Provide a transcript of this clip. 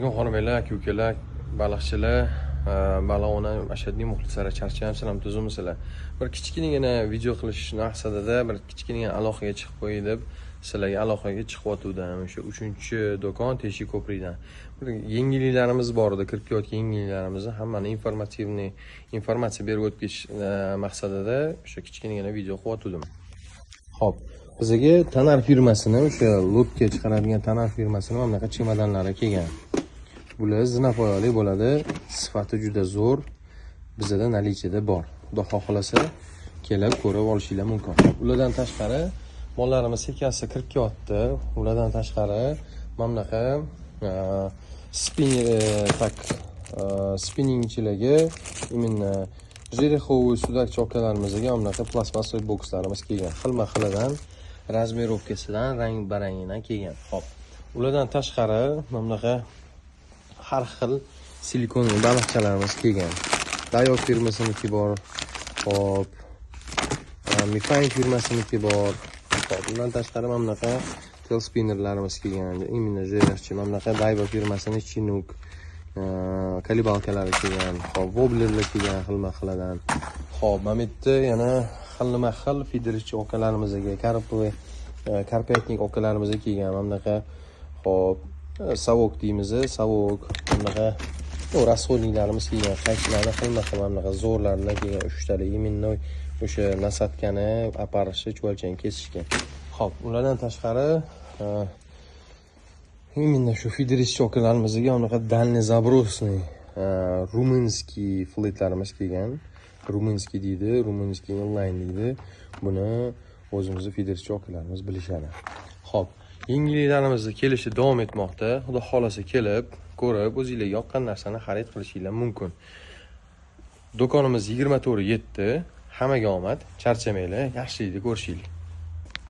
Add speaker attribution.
Speaker 1: Xonimlar, aka ukalar, baliqchilar, baliqona ashaddiy muxlislari, charchayapsizlarmi, tuzukmisizlar? Bir kichkinagina video qilish maqsadida bir kichkinagina aloqaga chiqib qo'yay deb sizlarga aloqaga chiqyotgandim. O'sha 3-do'kon Teshik ko'prikdan. Bir yangiliklarimiz bor edi, kirib kelayotgan yangiliklarimizni hammani informativniy informatsiya berib o'tib ketish maqsadida o'sha kichkinagina video qilyotgandim. Xo'p, bizga Tanar firmasini, o'sha лодка chiqaradigan Tanar firmasini mana bunaqa chemodanlari kelgan. Bular zinapoyali bo'ladi, sifati juda zo'r. Bizada наличие da bor. Xudo xohlasa kelib ko'rib olishinglar mumkin. Xo'p, ulardan tashqari mollarimiz sekkasi kirib kelyapti. Ulardan tashqari mana bunaqa spin так spinningchilarga, именно жереховый, судак akalarimizga mana bunaqa plastmassовый bokslarimiz kelgan. Xilma-xilidan, размировка sidan, rang barangidan kelgan. Xo'p, ulardan tashqari mana bunaqa har xil silikonli baliqchalarimiz kelgan. Dayo firmasiniki bor. Xo'p, Mifine firmasiniki bor. Xo'p, undan tashqari mana bunaqa tail spinnerlarimiz kelgan. Именно жерех chi, mana bunaqa Daiwa firmasini Chinook колебалка lari kelgan. Xo'p, wobblerlar kelgan xilma-xilidan. Xo'p, mana bu yerda yana xilma-xil фидер chi okalarimizga, карповый, карпятник okalarimizga kelgan. Mana bunaqa, xo'p, совок deymiz, совок, bunaqa расходник larimiz kelgan. Qaychilarni xilma-xil mana bunaqa zo'rlaridan kelgan, 3 talik, именно o'sha насадка ni, опарыш ni, chuvalchangni kesishga. Xo'p, ulardan tashqari именно shu фидер chi okalarimizga unaqa дальний забросный румынский fletlarimiz kelgan. Румынский deydi, румынский inline deydi. Buni o'zimizni фидер chi okalarimiz bilishadi. Xo'p, yangiliklarimizni kelishi davom etmoqda. Xudo xohlasa kelib, ko'rib, o'zinglarga yoqqan narsani xarid qilishinglar mumkin. Do'konimiz 24/7. Hammaga omad, charchamanglar, yaxshilikda ko'rishaylik.